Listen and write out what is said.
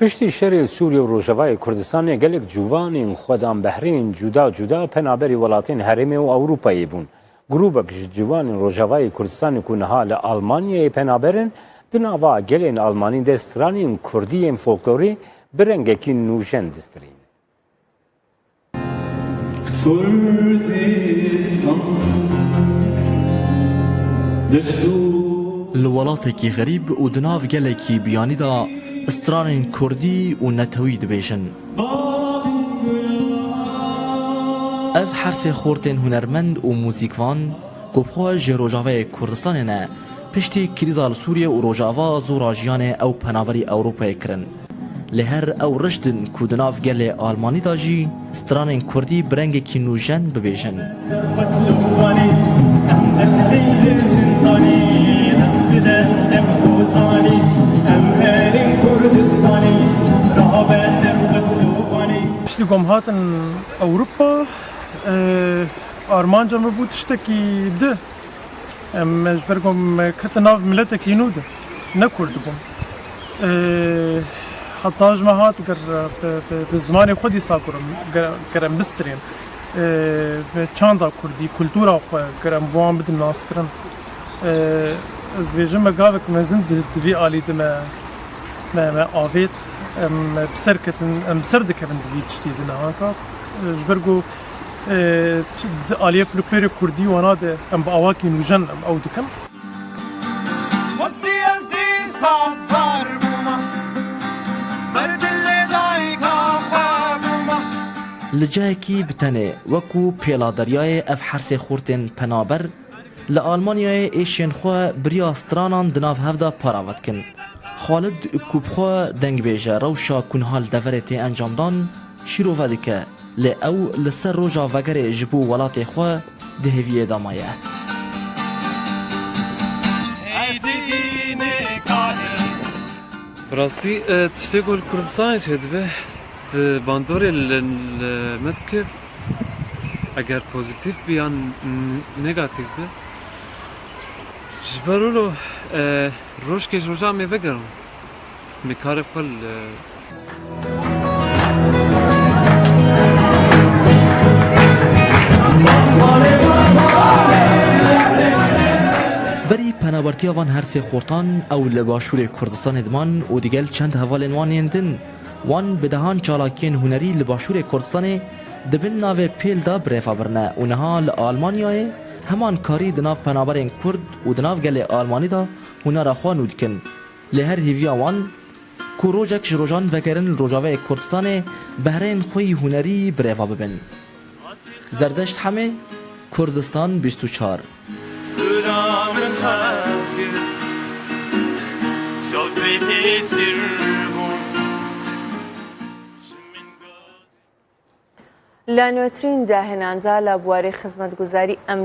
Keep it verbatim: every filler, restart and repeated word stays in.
Piştî şerê Sûriye û Rojavayê Kurdistanê gelek ciwanên xwedan behrên cuda cuda penaberî welatên herêmê û Ewropayê bûn. Grûbek ji ciwanên Rojavayê Kurdistanê ku niha li Almanyayê penaber in, di nava gelên Almanî de stranên kurdî yên folklorî bi rengekî nûjen distirîn. Kurdistan, deşt û Li welatekî xerîb û di nav gelekî biyanî de stranên kurdî û netewî dibêjin. Ev hersê xortên hunermend û muzîkvan ku bi xwe ji Rojavayê Kurdistanê ne, piştî krîza li Sûriye û Rojava zora jiyanê ew penaberî Ewropayê kirin. Lê her ew rişt in ku di nav gelê Almanî de jî stranên kurdî bi rengekî nûjen bibêjin. Piştî ku em hatin Ewropa, e, armanca me bû tiştekî di. Em, ji ber ku me ketin nav miletekî nû de, ne Kurd bûm. Ee, heta ji me hat ger bi, bi, bi zimanê xwe dîsa ger, ger em bistirên. Ee, bi çanda Kurdî, kultura xwe ger em bi wan bidin naskirin. Ee, ez dibêjim me gavek mezin di, di vî alî de me, me, me avêt. Em bi ser ketin, em bi ser dikevin di vî tiştî de niha ka. Ee, ji ber ku Ê, çi di aliyê folklorê kurdî wana de em bi awakî nûjen em ew dikin. Wesî ez dîsa sar bûma, ber dilê dayika xwe bûma. Li cihekî bi tenê wekû pêla deryayê ev hersê xortên penaber li Almanyayê êşên xwe bi riya stranan di nav hev de parave dikin. Xalid ku bi xwe dengbêj e, rewşa ku niha li deverê tê encamdan şîrove dike, lê ew li ser roja vegerê ji bo welatê xwe di hêviyê de maye. Bi rastî, e, tiştê ku li Kurdistanê çêdibe, di bandorê li, li me dike, eger pozîtîf be yan n-, negatîf be, ji ber wilo, e, rojkê ji roja em ê vegerin. Em ê karê xwe li Berî penabertiya van hersê xortan ew li başûrê Kurdistanê diman û digel çend hevalên wan yên din, wan bi dehan çalakiyên hunerî li başûrê Kurdistanê di bin navê pêl de bi rêva birine û niha li Almanyayê heman karî di nav penaberên Kurd û di nav gelê Almanî de hunera xwe nû dikin. Lê her hêviya wan ku rojek ji rojan vegerin li Rojavayê Kurdistanê behreyên xwe yî hunerî bi rêva bibin. Zerdeşt Hemê, Kurdistan bîst û çar. لە نوێترین داهێناندا لە بواری خزمەتگوزاری ئەم